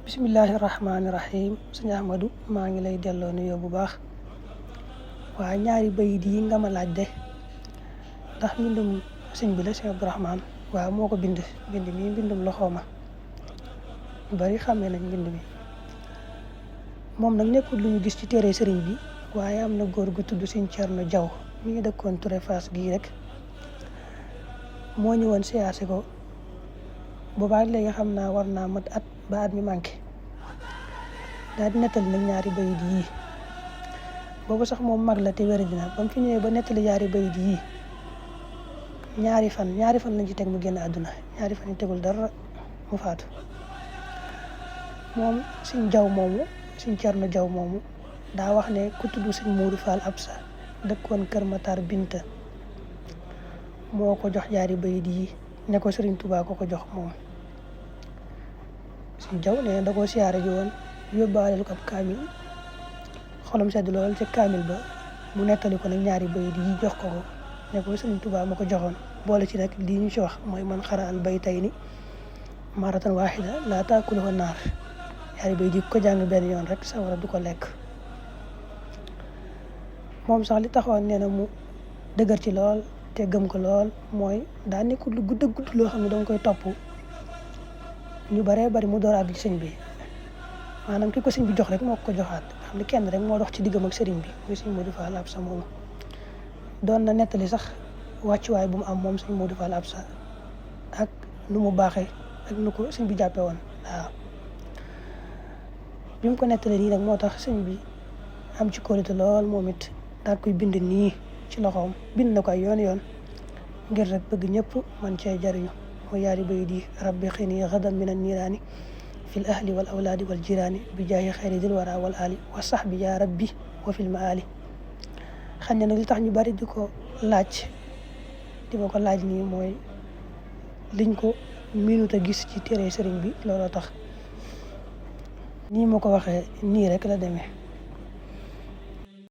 bismillahi rahmaani rahim sëñ Ahmadou maa ngi lay delloo nuyoo bu baax waa ñaari bayit yi nga ma laaj de ndax mbindum sëñ bi la Cheikh Abdourahmane waaw moo ko bind mi mbindum loxooma ñu bari xamee nañ mbind mi moom nag nekkul lu ñu gis ci téere sëriñ bi waaye am na góor gu tudd sëñ Thierno Diaw mi ngi dëkkoon Touré Fass gii rek moo ñëwoon siyaase ko boobaag léegi xam naa war naa mat at ba at mi manqué daal di nettali nag ñaari bayit yii boobu sax moom mag la te wér dina ba mu fi ñëwee ba nettali ñaari bayit yii ñaari fan lañ ci teg mu génn àdduna ñaari fan yi tegul dara mu faatu moom suñ jaw moomu suñ Cerno Jaw moomu daa wax ne ku tudd suñ Moodu Fall Absa dëkkoon Kër Matar Binta moo ko jox ñaari bayit yii ne ko Sëriñ Tuubaa ko jox moom suñ jaw ne da koo siyaare ji woon yóbbaaleel ko ab kaamil xolam sedd lool ca kaamil ba mu nettali ko nag ñaari bayit yi jox ko ne ko Sëriñ Tuubaa ma ko joxoon boole ci nag lii ñu ci wax mooy man xara al baytayni maratan waahida laa taakuluhu naar ñaari bayit yi ko jàng benn yoon rek sawara du ko lekk moom sax li taxoon nee na mu dëgër ci lool te gëm ko lool mooy daa nekkul lu gudd loo xam ne danga koy topp ñu baree bari mu door àgg ci sëñ bi maanaam ki ko sëñ bi jox rek moo ko joxaat nga xam ne kenn rek moo dox ci diggam ak sëriñ bi muy sëñ Modou Fall Absa moomu doon na nettali sax wàccuwaay bu mu am moom sëñ Modou Fall Absa ak nu mu baaxee ak nu ko sëñ bi jàppee woon waaw bi mu ko nettali nii nag moo tax sëñ bi am ci kóolute lool moom it daal koy bind nii ci loxoom bind na ko ay yoon ngir rek bëgg ñëpp man cee jariñu mooy yaari bayit yi rabbi xini gadan min an niiraani fil ahli wal awlaadi wal jiraani bi jaayi xayri dil wara wal ali wa sahbi ya rabbi wa fil maali xam ne nag li tax ñu bari di ma ko laaj nii mooy liñ ko minute a gis ci téere sëriñ bi looloo tax nii ma ko waxee nii rek la demee